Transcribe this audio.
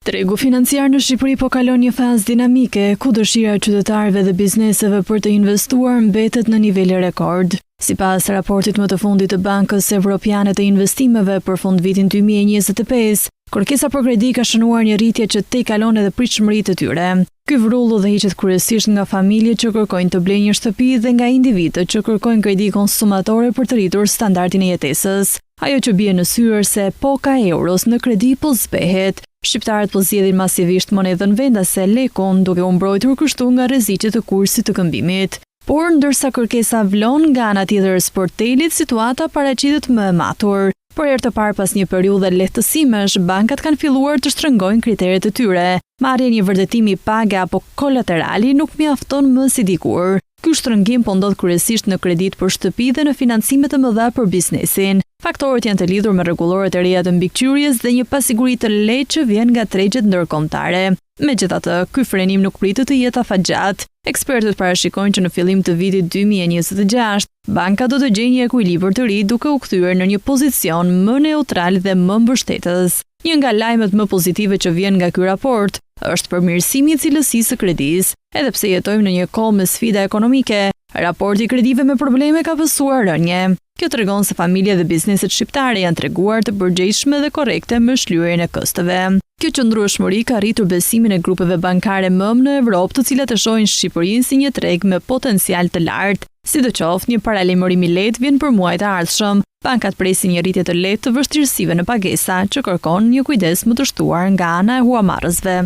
Tregu financiar në Shqipëri po kalon një fazë dinamike, ku dëshira e qytetarëve dhe bizneseve për të investuar mbetet në nivele rekord. Sipas raportit më të fundit të Bankës Evropiane të Investimeve për fundvitin 2025, kërkesa për kredi ka shënuar një rritje që tejkalon edhe pritshmëritë e tyre. Ky vrull udhëhiqet kryesisht nga familjet që kërkojnë të blejnë një shtëpi dhe nga individët që kërkojnë kredi konsumatore për të rritur standardin e jetesës. Ajo që bie në sy është se epoka e euros në kredi po zbehet. Shqiptarët po zgjedhin masivisht monedhën vendase, lekun, duke u mbrojtur kështu nga rreziqet e kursit të këmbimit. Por, ndërsa kërkesa vlon, nga ana tjetër e sportelit, situata paraqitet më e matur. Për herë të parë pas një periudhe lehtësimesh, bankat kanë filluar të shtrëngojnë kriteret e tyre. Marrja e një vërtetimi page apo kolaterali nuk mjafton më si dikur. Ky shtrëngim po ndodh kryesisht në kreditë për shtëpi dhe në financimet e mëdha për biznesin. Faktorët janë të lidhur me rregulloret e reja të mbikëqyrjes dhe një pasiguri të lehtë që vjen nga tregjet ndërkombëtare. Megjithatë, ky frenim nuk pritet të jetë afatgjatë. Ekspertët parashikojnë që në fillim të vitit 2026, bankat do të gjejnë një ekuilibër të ri duke u kthyer në një pozicion më neutral dhe më mbështetës. Një nga lajmet më pozitive që vjen nga ky raport është përmirësimi i cilësisë së kredisë. Edhe pse jetojmë në një kohë me sfida ekonomike, raporti i kredive me probleme ka pësuar rënie. Kjo tregon se familjet dhe bizneset shqiptare janë treguar të përgjegjshme dhe korrekte me shlyerjen e kësteve. Kjo qëndrueshmëri ka rritur besimin e grupeve bankare mëmë në Evropë, të cilat e shohin Shqipërinë si një treg me potencial të lartë. Sidoqoftë, një paralajmërim i lehtë vjen për muajt e ardhshëm. Bankat presin një rritje të lehtë të vështirësive në pagesa, që kërkon një kujdes më të shtuar nga ana e huamarrësve.